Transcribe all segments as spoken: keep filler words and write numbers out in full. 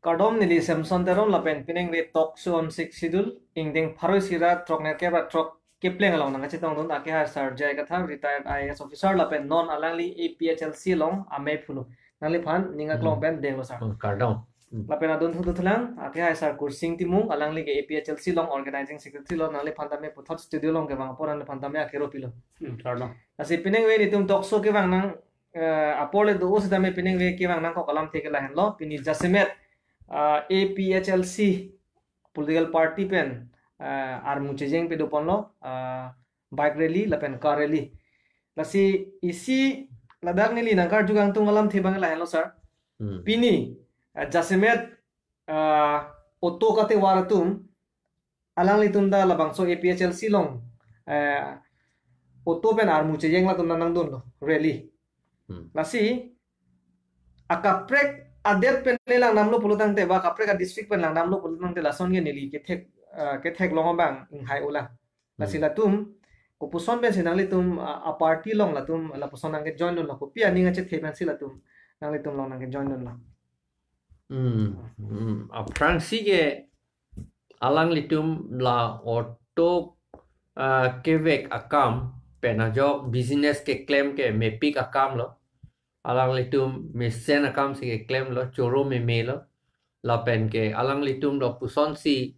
Kardom, neli Samson Teron lapen piningve Talk Show on Sixth Schedule ingdeng pharo isi ra throknerkep ra throk kepleng along nangkachetongdun. Akehai Sar J I Kathar, retired I A S officer, lapen non alangli A P H L C along amei pulo. Nangliphan ning aklong Hmm. pen denglo, sir. Hmm, kardom. Hmm. Lapen adun thudu thulang, akehai Sar Kursing Timung, alangli ke A P H L C along organizing secretary lo, nangliphan tame puthot studio along kevang apor nangliphan tame akero pilo. Hmm, kardom. Lasi piningve nelitum Talk Show kevang nang, eh, apor le do-o sitame piningve kevang nangkok alamthe ke lahenlo. Pini jasemet, ah, A P H L C political party pen, ah, armu chejeng pedoponlo, ah, bike rally lapen car rally. Lasi isi ladak neli nangkarju kangtung alamthe abang lahenlo, sir. Hmm. Pini, ah, jasemet, ah, auto katovar atum, alanglitum ta labangso A P H L C along, eh, auto pen armu chejeng latum nangdunlo, rally. Hmm. Lasi akaprek adet pen langdamlo pulotangte, ba akaprek adistrict pen langdamlo pulotangte, lason ke neli kethek, eh, ketheklong abang inghai-olang. Lasi Hmm. latum, kopuson pensi nanglitum, ah, aparty along latum, lapuson nangkejoindunlo, kopi aning achethe pensi latum, nanglitum along nangkejoindunlo. Hmm, hmm. Aphrangsi ke alanglitum la auto, ah, kevek akam pen ajok business keklem ke mepik akamlo. Alanglitum mesen akamsi keklemlo, choro memelo. Lapen ke alanglitum lapusonsi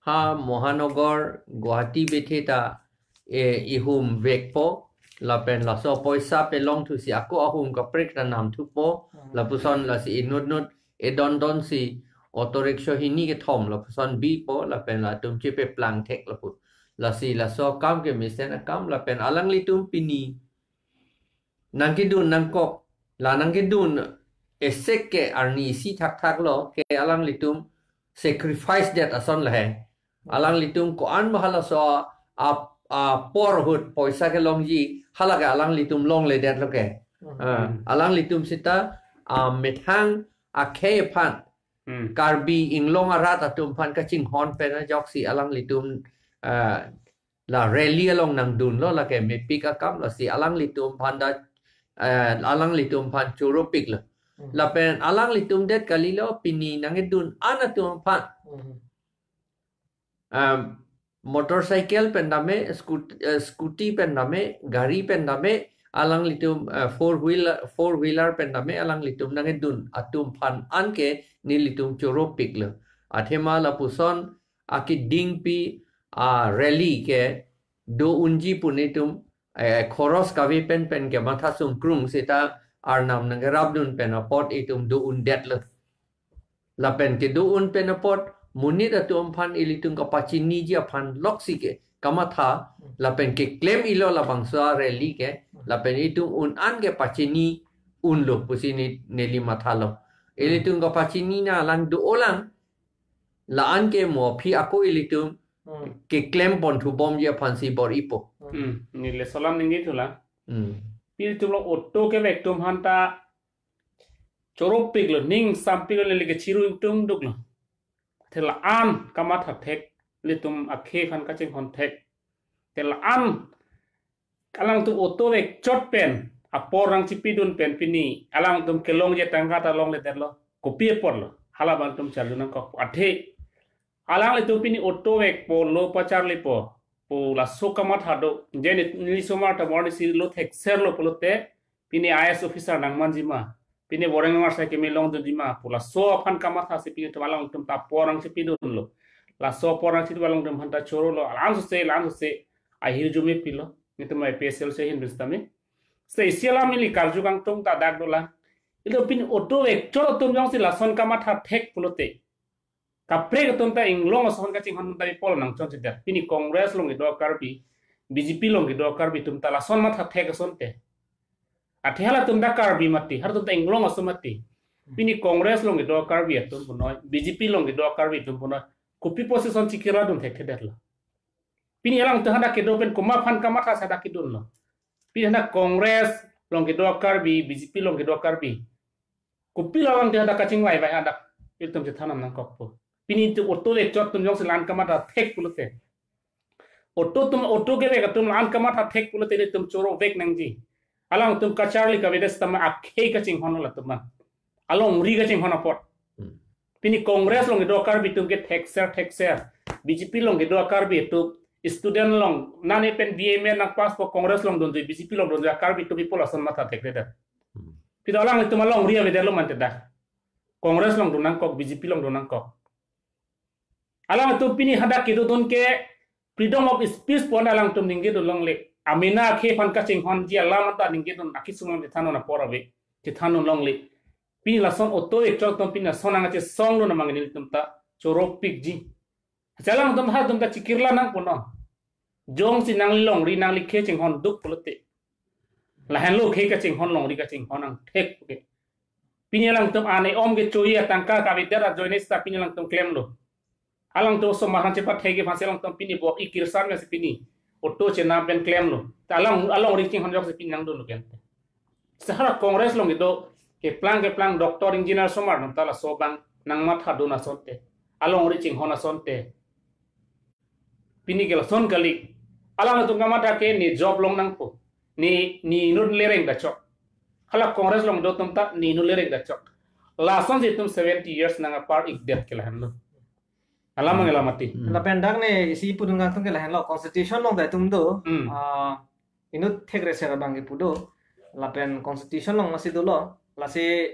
ha Mahanagar, Guwahati bethe ta, eh, ihum vekpo, lapen laso poisa pelongthusi ako ahum kaprek ta namthupo, Hmm. lapuson lasi inutnut edondonsi auto rickshaw hini kethom lapuson bipo, lapen latum chepeplang thek lapu. Lasi laso akam ke mesen akam, lapen alanglitum pini nangkedun nangkok, la nangkedun esek ke arni isi thakthaklo, ke alanglitum sacrifice det ason lahai. Alanglitum ko-an ma halaso a, apor ahut poisa kelongji, hala ke alanglitum longledetlo ke. Hmm. Ah, alanglitum seta, ah, methang akhei aphan, Hmm. Karbi Anglong arat atum aphan kachinghon pen ajoksi alanglitum, ah, la rally along nangdunlo, lake mepik akam, lasi alanglitum aphan ta, eh, alanglitum aphan choropiklo. Hmm. Lapen alanglitum det kalilo, pini nangkedun an atum aphan. Hmm. Um, motorcycle pen tame, scoot-, eh, scooty pen tame, gari pen tame, alanglitum, eh, four wheeler, four wheeler pen tame, alanglitum nangkedun atum aphan anke nelitum choropiklo. Athema lapuson akedingpi a-rally ke do-unji pu nelitum, eh, khoros kave pen pen ke mathasung krung seta Arnam nangkerapdun pen apot itum do-undetlo. Lapen kedo-un pen apot monit atum aphan ilitum kapachiniji aphan loksi ke kamatha, lapen keklem-ilo labangso a-rally ke, lapen itum un-an ke pachini unlo pusi ne-, neli mathalo. Ilitum kapachinina lang do-olang, la-an ke mo aphi ako ilitum Hmm. keklem ponthubomji aphansi bor-ipo. Hmm. Neli laso alam ningje thulang. Hmm. Pini itum lo auto kevek atum aphanta choropiklo, ning sampiklo, neli kechiru ingtungduklo. Te la-an kamatha thek, ilitum akhei aphan kachinghon thek. Te la-an alangtum auto vekchot pen apor nangchipidun pen pini alangtum kelongji atangka ta longledetlo. Kopi aporlo? Hala abang itum charju nangkok. Athe alanglitum pini auto vekpo, lo pacharlipo pu laso kamatha do. Je ne-, neli osomar ta morning si lo thekserlo pulote, pini I A S officer nangmanji ma, pini boreng amar sai keme longdunji ma pu laso aphan kamathasi pini itum alangtum ta apor nangchipidunlo. Laso apor nangchipidun alangtum aphanta chorolo, alam sose, alam sose ahirjume pilo. Nelitum A P H L C ahin pen sitame. Seta isi alam neli karju kangtung ta dak dolang. Ilitum pini auto vekchot atum jongsi lason kamatha thek pulote, kaprek atum ta Anglong ason kachinghon ta bipol nangchonchedet. Pini Congress along kedo Karbi, B J P along kedo Karbi atum ta lason matha thek asonte. Athe halatum ta Karbi mati, halatum ta Anglong aso mati. Pini Congress along kedo Karbi atum punoi, B J P along kedo Karbi atum punoi, kopi position chikirla dun thekthedetlo. Pini alangtum hadak kedo pen komat aphan kamathasi hadak kedunlo? Pini hadak Congress along kedo Karbi, B J P along kedo Karbi, kopilo alangtum hadak kachingvaivai hadak? Ilitum chethan nangkokpo. Pini itum auto vekchot atum jongsi la-an kamatha thek pulote, auto atum, auto kevek atum la-an kamatha thek pulote ilitum chorovek nangji. Alangtum kacharli kavedet sitame akhei kachinghon latum ma, alongri kachinghon apot. Hmm. Pini Congress along kedo a-Karbi atum ke thekser thekser. B J P along kedo a-Karbi atum student along nane pen B A M A nang pass po Congress along dunjui, B J P along dunjui a-Karbi atum ipul ason matha thekre da. Hmm. Pini alanglitum alongri avedetlo mante da. Congress along dun nangkok, B J P along dun nangkok. Alangtum pini hadak kedodun ke freedom of speech pu-an alangtum ningjedun longle. Amena akhei aphan kachinghonji alam ta ningjedun akisung along chethandun apor ave. Chethandun longle. Pini lason auto ekchok atum pini lason nangkachesongdun amang nelitum ta choropikji. Achalang atum ha atum ta chikirla nangpo non. Jongsi nangli longri nangli khei chinghon duk pulote. Lahenlo khei kachinghon longri kachinghon angthek ke. Pini alangtum ane om ke choi atangka kavedet ajoine seta pini alangtum klemlo. Alangtum osomar aphan chepathek ke aphansi alangtum pini bo ikirsan mesi pini auto chenam pen klemlo. Ta alang alongri chinghon joksi pini nangdunlo ke. Sehara Congress along kedo keplang keplang doctor engineer osomar atum ta laso abang nangmathadun asonte. Alongri chinghon asonte. Pini ke lason kali. Alangtum kamatha ke ne job long nangpo. Ne, ne inut lereng dachok. Hala Congress along do atum ta ne inut lereng dachok. Lasonsi itum seventy years nang apar ikdet ke lahenlo. Alam angela mati. Hmm. Lapen dak ne isi pudun kangtung ke lahenlo. Constitution along ta itum do. Hmm. Ah, inut thekre ser abang kepu do. Lapen constitution along masi dolo. Lasi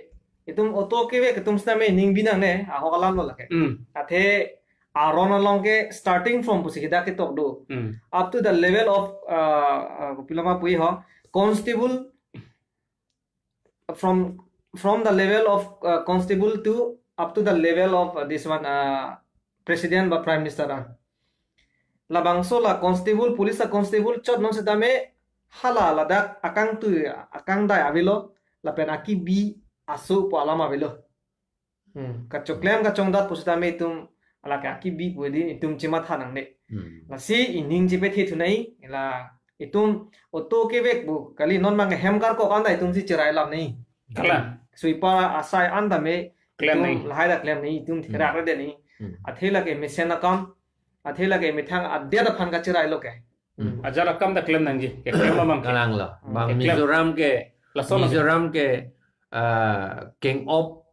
itum auto kevek atum sitame ning binang ne, ahok alam lo lake. Hmm. Athe aron along ke starting from pusi kita ketok do. Hmm. Up to the level of, uh, uh, kopiloma pu-i ho, constable, from, from the level of, uh, constable to up to the level of, uh, this one, uh, president ba prime minister, ah. Labangso la constable, police a-constable chot non sitame hala ladak akangtui akangdai avelo, lapen akibi aso pu alam avelo. Hmm. Kachoklem kachongdat pusitame itum alake akibi pu di itum chematha nangne. Hmm. Lasi ining chepethethunai, la itum auto kevek pu kali, non mang hem karkok anta itumsi cherai lam nai. Kalang. Sweeper asai anta me klem itum nai. Lahai ta klem nai, itum Hmm. therak rede nai. Hmm. Athe lake mesen akam, athe lake methang adet aphan kacherailo ke. Hmm. Hmm. Ajat akam ta klem nangji. Keklem amang ke. Kalanglo. Hmm. Bang Keklem. Mizoram ke, lason lake. Mizoram ke, ah, keng-op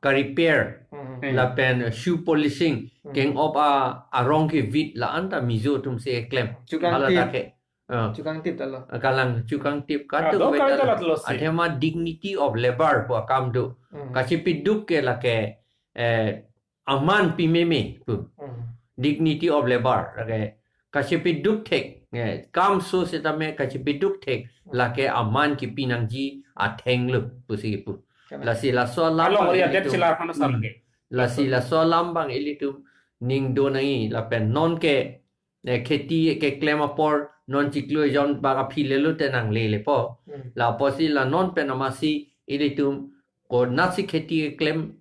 ka-repair, Hmm. lapen shoe polishing, Hmm. keng-op a, arong kevit la-anta Mizo atumsi keklem. Chukang Hala tip. Dak ke. Ah. Chukang tip ta lo. Ah, kalang chukang tip Ah, kaduk do vet kali ta lo. Athe ma dignity of labor pu akam do. Hmm. Kachepiduk ke lake, eh, aman pimeme pu. Hmm. Dignity of labor. Lake kachepiduk thek. Eh, kam so sitame kachepiduk thek. Hmm. Lake aman kipi nangji athenglo pusi kipu. Kalang. Lasi laso alam Alongri abang adet ilitum. Chelar hana sal Hmm. ke. Lasi laso alam abang ilitum ning do nangji lapen non ke, eh, kheti keklem apor non chiklo jon bak aphi lelo te nanglelepo. Hmm. Lapusi la non pen amasi ilitum konatsi kheti keklem,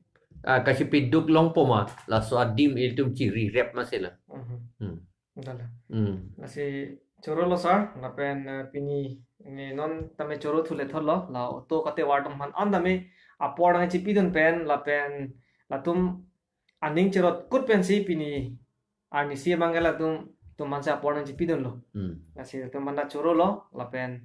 ah, kachepiduk longpo ma, laso adim ilitum chirirep masi la. Mhm. Hmm. Dala. Hmm. Lasi chorolo sir, lapen, eh, pini ne non tame choro thule thotlo, la auto kate wardom han an tame apor nangchipidun pen, lapen latum aning cherot kut pensi pini arnisi abang ke latum, tum mansa apor nangchipidunlo. Hmm. Lasi latum manda chorolo, lapen,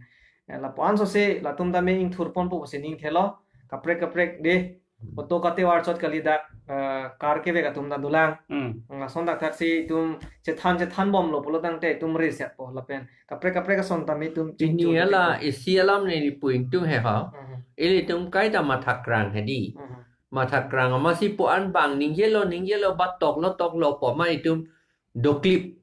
eh, lapu-an sose latum tame ingthurponpo pusi ning thelo, kaprek kaprek de, Hmm. auto kate war chot kali dak, eh, car kevek atum ta dolang. Hmm. Lason dak thaksi itum chethan chethanbomlo pulotangte itum resetpo lapen kaprek kaprek ason tame itum Pini chingchur hala dikpo. Isi alam neli pu ingtung he ha. Hmm. Ilitum kaita mathakrang hedi. Hmm. Mathakrang amasi pu-an bang ningjelo, ningjelo ba toklo, toklo pu ma itum doklip.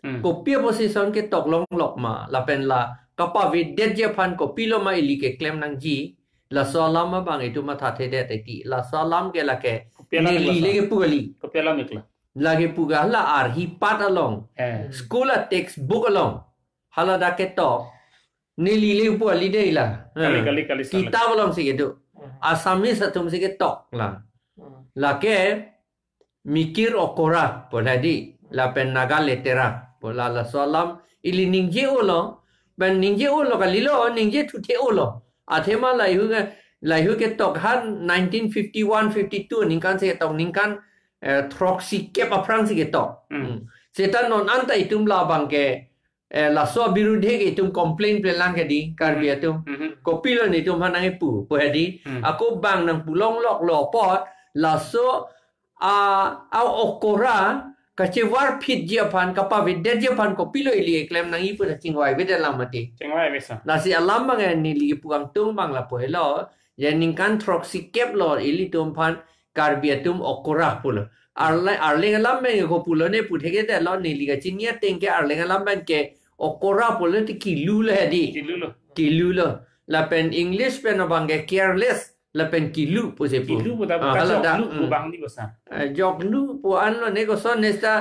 Hmm. Kopi a-position ketok longlok ma, lapen la kapavedetji aphan kopilo ma ili keklem nangji, laso alam abang itum mathathedet eti, laso alam ke lake Kopi alam neli iklo, lake sir? Pu kali. Kopi alam iklo? Lake pu ke la arhi pat along. Eh. School a-textbook along. Hala dak ketok. Neli le pu kali dei la. Kali, Eh. kali, kali, sir. Kitab alongsi kedo. Hmm. Assamese atumsi ketok la. Hmm. Lake mikir okora pu la di, lapen Naga letera pu la, laso alam ili ningje-olo, pen ningje-olo kalilo, ningje thuthe-olo. Athema lahei ke, lahei ketok han nineteen fifty-one fifty-two aningkan si ketok, ningkan, eh, throksi kep aphrangsi ketok. Hmm. Hmm. Seta non anta itum labang ke, eh, laso abirudhe ke itum complain plelang ke di, Karbi Hmm. atum. Hmm. Kopilo netum aphan nangkepu, pu hedi. Hmm. Ako bang nangpu longloklo apot, laso a, a okora kachevar phitji aphan, kapavedetji aphan kopilo ili keklem nangji pu ta chingvai avedet lang mati. Chingvai ave sir. Lasi alam abang neli kepu kangtung abang lapu helo. Je ningkan throksi kep lo ilitum aphan Karbi atum okora pulo. Arle-, Arleng alam abang ko pulo ne pu thekthedetlo, neli kachini ateng ke Arleng alam abang ke okora pulo te kilu lo hedi. Kilu lo. Kilu lo. Lapen English pen abang ke careless, lapen kilu pusi pu. Kilu pu ta Ah, bukan hala jok da, lu, hmm. Bang ni bosan. Eh, jok lu pu anlo ne koson nesta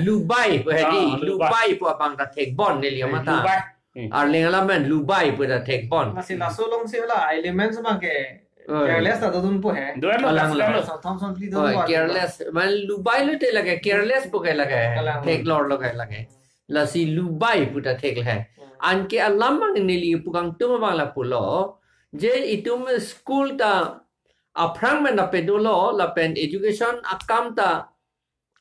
lubai pu hedi. Ah, lubai. Lubai pu abang ta thekbon neli Eh, amatha. Lubai. Hmm. Arleng alam abang lubai pu ta thekbon. Lasi laso alongsi hala elements abang ke Oh. careless ta dodun pu he. Dua lo Alang kasi lo. lo. So, Thompson Fleet Oh, dodun pu careless. Mane lubai lo te lake, careless pu ke lake. Kalang. Theklor lo ke lake. Lasi lubai pu ta thek he. Hmm. Anke alam abang neli kepu kangtung abang lapulo. Je itum school ta aphrang pen ta pedolo, lapen education akam ta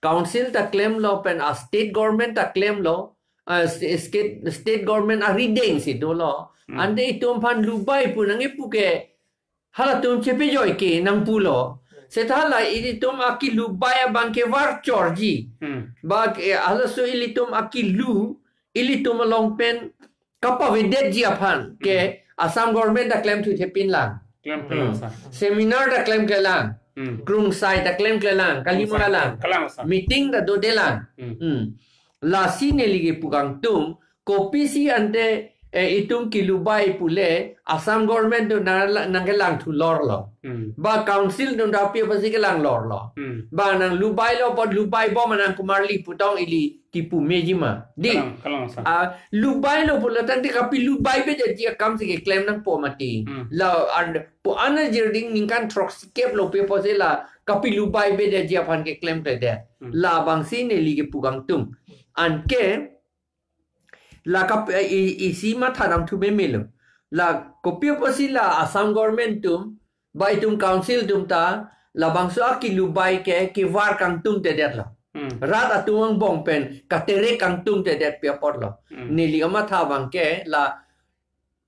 council ta klemlo, pen a state government ta klemlo, a st-, state, state government arideng si dolo. Hmm. Ante itum aphan lubai pu nangkepu ke halatum chepejoi ke nangpulo. Seta hala ilitum akilubai abang kevar chorji. Hmm. Ba ke halaso ilitum akilu, ilitum along pen kapavedetji aphan ke Hmm. Assam government ta klemthu thepin lang. Klemkle lang Hmm. sir. Seminar ta klemkle lang. Hmm. Krungsai ta klemkle lang. Kalima Krungsai lang. Kalang sir. Meeting ta dode lang. Hmm. Hmm. Lasi neli kepu kangtung, kopisi ante, eh, itum kilubai pule, Assam government atum nang, nangkelangthu lor lo. Hmm. Ba council atum ta pi apotsi kelang lor lo. Hmm. Ba nanglubai lo apot lubai bom nang komarli pu tong ili kipu meji ma. Di. Kalang, kalang sir. Ah, lubai lo pulo tangte kapilubai avedetji akam si keklem nangpo mati. Hmm. La an, pu ana jirding ningkan throksi kep lo pi apotsi la kapilubai avedetji aphan keklemkledet. Hmm. Labangsi neli kepu kangtung. Anke la kap, eh, i, isi matha damthu meme lo. La kopi apotsi la Assam government atum, ba itum council atum ta, labangso akilubai ke kevar kangtungtedetlo. Hmm. Rat atum angbong pen katere kangtungtedet pi apotlo. Hmm. Neli amatha abang ke la,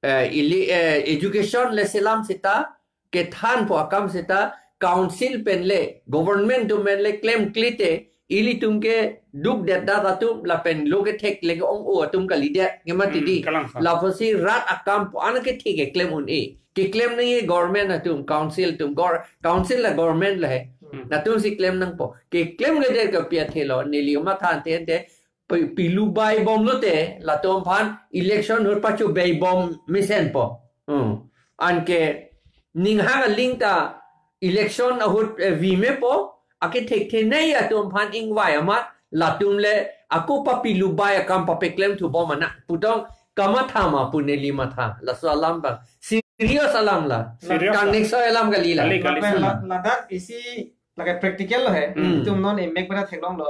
eh, ili, eh, education le selam seta, kethanpo akam seta, council pen le, government atum pen le klemkle te, ilitum keduk det dat atum lapen lo kethek le ke-ong-o atum kalidet, nge mati Hmm, di. Kalang sir. Lapusi rat akam pu ana kethe keklem un-e. Keklem nangji government atum, council atum, gor-, council la government le he. Hmm. Latum si klem nangpo. Keklemledet ke pi athe lo, neli amatha ante ante, pi, pilubai bom lote, latum aphan election ahut pachobai bom mesenpo. Hmm. Anke ninghang aling ta election ahut, eh, vi mepo, akethek thenei atum aphan ingvai amat, latum le ako papilubai akam papeklemthu bom anak pu tong kamatha ma pu neli matha, laso alam abang. Serious alam la. Serious Kang la. Next alam kali la. Kali, kali. Lapen sir. La-, ladak isi lake practical lo he. Hmm. Itum non emek pada theklonglo.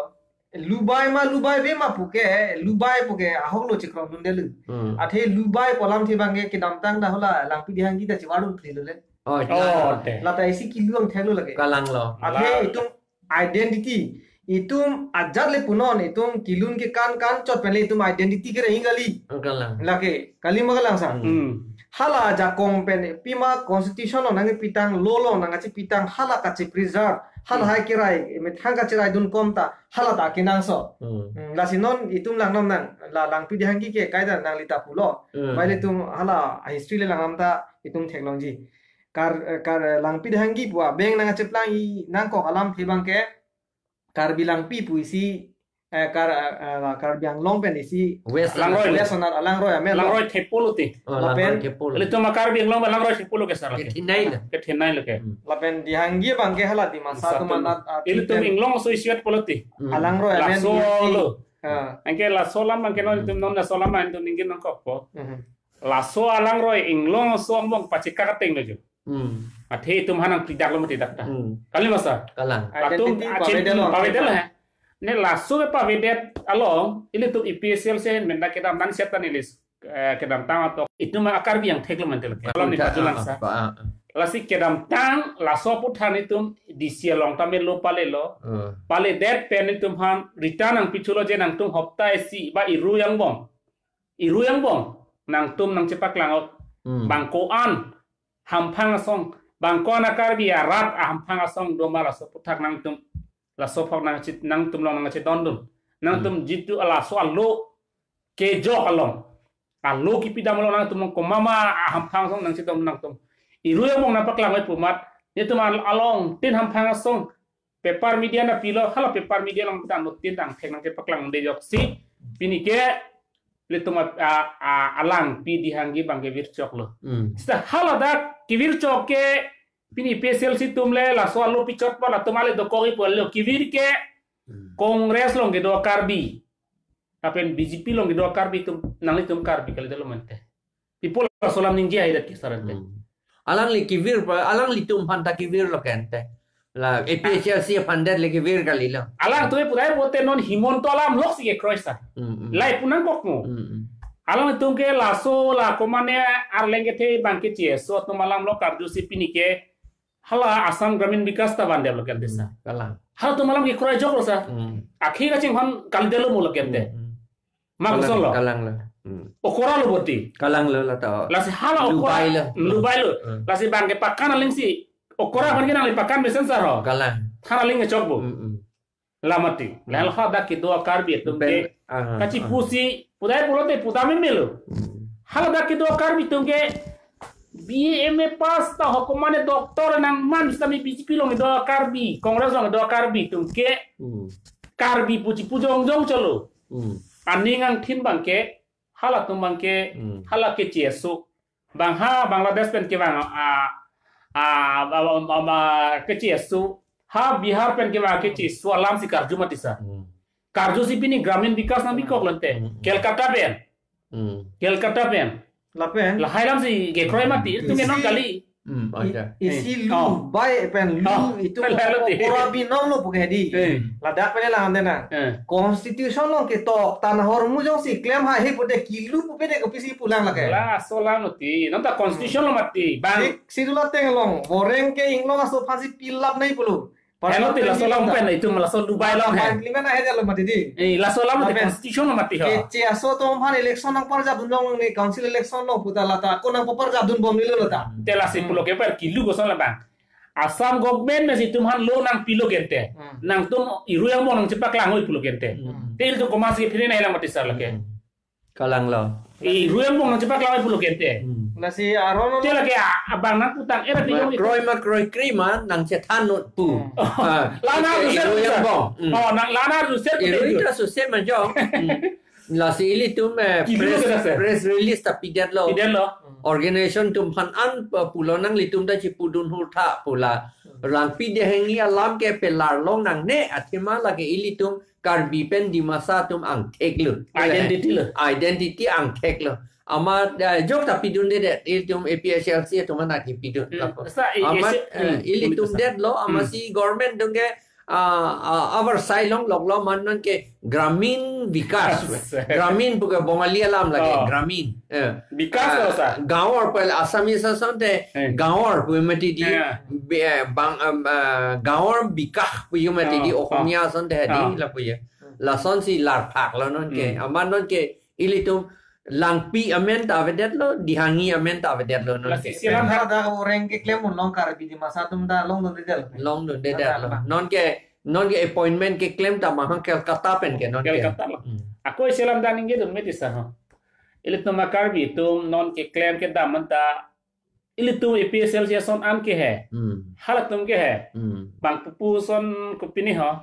Lubai ma lubai ave ma pu ke, lubai pu ke ahok lo chikron dundelu. Hmm. Athe lubai pu alamthe abang ke kedamtang ta hala Langpi Dihanggi ta chivardun phli lo le. Oh, Oh, kalang. Te. Lata isi kilu angthek lo lake. Kalang lo. Athe La- itum identity, itum ajat le punon, itum kilun kekan kanchot pen le itum identity kereng kali. Kalang. Lake, kali ma kalang sir. Hmm. Hmm. Hala ajakong pen pima constitution along nangkepitang, law along nangkachepitang, hala kache-preserve, hala Hmm. hai kerai, methang kacheraidun kom ta, hala ta kenangsot. Hmm. Hmm, lasi non itum langnom nang, la Langpi Dihanggi ke kaita nangli ta pulo. Hmm. Bai le itum hala history le langnom ta itum theklongji. Kar, kar Langpi Dihanggi pu abeng nangkacheplangji nangkok alamthe abang ke, Karbi Langpi pu isi, eh, Kar, eh, eh, Karbi Anglong pen isi West Langroi. West Sonar Alangroi amen lo. Langroi thepo lo te. Oh, Lapen? Langroi thepo lo. Ilitum a-Karbi Anglong Langroi thepo lo ke sir. Kethenei lo. Kethenei lo ke. Hmm. Lapen Dihanggi abang ke hala Dimasa Dimasa atum atum. Anat, ah, Ilitum Inglong aso isivet po lo te. Hmm. Alangroi amen Laso isi. Lo. Ah. Anke laso alam abang ke non Hmm. itum non laso alam abang itum ningje nangkokpo. Mhm. Laso Alangroi Inglong aso angbong pachekak ateng lo jo. Hmm. Athe itum aphan nangplidak lo mati dak ta. Hmm. Kali ma sir? Kalang. Latum Identity achim pavedet lo. Pavedet lo he. Ne laso ke pavedet along, ilitum A P H L C menda kedam nangset ta nilis, eh, kedamtang atok. Itum a-Karbi angthek lo mantel ke. Alam ni Kalang, pajulang ah, sir. Pa, ah, ah. Lasi kedamtang laso aputhak itum D C along ta melo palelo. Hmm. Paledet pen itum aphan return nangpithulo je nangtum hopta isi ba iru angbong. Iru angbong nangtum nangchepaklang ok. Hmm. Bang ko-an hamphang asong, bang ko-an a-Karbi arat ahamphang asong do ma laso aputhak nangtum Laso phak nangchit nangtum along nangchedondun. Nangtum jitu laso alo kejok along, alo kipidam along nangtum komat ma ahamphang asong nangchedon nangtum. Iru yang mong nangpaklang oi pu amat, netum al-, alongtin hamphang asong paper media nangpilo, hala paper media along tanglo tin tangthek nangkepaklang de joksi, pini ke ilitum a, a, a, alangpi Dehangi abang kevir choklo. Hmm. Seta haladak kevir chok ke pini APHLC atum le laso alo pichot pa latum ale dokok ipo alo kevir ke Hmm. Congress along kedo Karbi lapen BJP along kedo Karbi atum, nanglitum Karbi kalidetlo mante. Pi pu laso alam ningje haidat ke sar ante. Hmm. Alangli kevir pa, alanglitum aphanta kevirlo ke ante. La APHLC aphan det le kevir kalilo. Alangtum pudai pote non Himanta alam loksi kekroi sar. Hmm, hmm. Lahei pu nangkok mo. Hmm, hmm. Alangtum ke laso la komane arleng kethe abang ke CSO atum alam lo karjusi pini ke hala Assam Gramin Vikas ta van develop ke ante sar. Kalang. Halatum alam kekroi joklo sar. Hmm. Akhir kachinghon kalidetlo mo lo ke ante. Hmm, hmm. Ma Kalang, kosonlo. Kalanglo. Hmm. Okora lo boti. Kalanglo la ta. Lasi hala okora. Lubai lo. Lubai lo. Hmm. Lasi abang kepakan alingsi okora aphan ke nangli pakan mesen sar ho. Kalang. Than aling kechok bo. Hmm, hmm. La mati. Hmm. Lahelo hadak kedo Karbi atum Pen-, ke. Aha, kachi aha. Pusi, pudai pulote puta memelo. Hmm. Haladak kedo Karbi atum ke BA MA pass ta ho komane doctor nangman sami BJP along kedo Karbi, Congress along kedo Karbi atum ke Hmm. Karbi puchi pujongjong cholo. Hmm. Aning angthin abang ke, halatum abang ke, Hmm. hala ke CSO. Bang ha Bangladesh pen kevang a, a, a, a, a, ke CSO. Ha Bihar pen kevang ke CSO alamsi karju mati sar. Hmm. Karjusi pini Gramin Vikas nangpikoklo ante. Hmm. Kolkata pen. Hmm. Kolkata pen. Lapen. Lahai alamsi kekroi mati. Itu Isi- menong kali. Hmm, oh, I-, iya. Isi Eh. Lu, Oh. Bai pen Lu Oh. itu Lalu ti. Okora binomlo pu ke hedi. Eh. Ladak pen lang ante na. Eh. Constitution along ketok tan ahormu jongsi klem haihe pute kilu pu pede kopisi pulang lake. Laso alam lo ti. Nonta constitution lo mati. Bang. Sik, si dula teng along. Voreng ke inglong aso aphansi pilap nai pulo. Heno ti laso alam pen itu laso Dubai along he. Parliament ahe jalo mati di. Eh, laso alam lo ti Lapen. Constitution lo mati ho. Ke CSO atum aphan election nangparjapdun long ni council election lo puta lata. Ko nangpaparjapdun bom nilo lata. Te lasi Hmm. pulo ke per kilu koson labang. Assam government mesi itum aphan lo nangpilo ke ante. Hmm. Nangtum iru yang mong nangchepaklang oi pulo ke ante. Hmm. Te ilitum komatsi phiri nanglang mati sar lake. Hmm. Kalanglo. Iru yang mong nangchepaklang oi pulo ke ante. Hmm. Lasi aron Te lake a-, abang nangputang era Ma piyong itu. Kroi ma kroikre ma nangchethan non pu. Hmm. Ah, Lana itu Joseph iru yang Joseph. Bong. Hmm. Oh, nang Lana Joseph Iru itu. Itu suse majong. Hmm. Lasi ilitum, eh, Kilu press, ke ase? Press release ta pidetlo. Pidetlo. Organization atum aphan an, eh, pulo nanglitum ta chipudun hurtha pula. Langpi Dehangi alam ke pelar long nangne athema lake ilitum Karbi pen Dimasa atum angthek lo. Identity lo. Identity angthek lo. Amat, eh, jok ta pidunde det ilitum APHLC atum anak pidun. Hmm. Lapu. Sa, i-, Amat, isi-, eh, hmm. Ilitum Bisa. Detlo, amat Hmm. si government atum ke ah, ah, our side along loklo amat non ke Gramin Vikas. Yes. Gramin pu ke Bongali alam lake, Oh. Gramin. Eh. Vikas Ah, lo sa? Gaon pu Assamese asonte, Eh. Gaon pu mati di, Yeah. be-, bang, um, ah, Gaon Vikas pu mati di Oh. Ohomia asonte di Oh. lapu ya. Lasonsi larphaklo non ke. Hmm. Amat non ke ilitum Langpi amen ta avedetlo, Dehangi amen ta avedetlo non Lasi ke. Selam Hada orang keklem un long Karbi Dimasa atum ta longdunde detlo. Longdunde detlo. Ada apa? Non ke, non ke appointment keklem ta mahang Kolkata pen ke non ke. Kolkata lo. Hmm. Ako selam daning ke dun meti sa ho. Ilitum Karbi atum non keklem kedam anta ilitum APHLC ason an ke he. Hmm. Halatum ke he. Hmm. Bang pupu son kopine ho.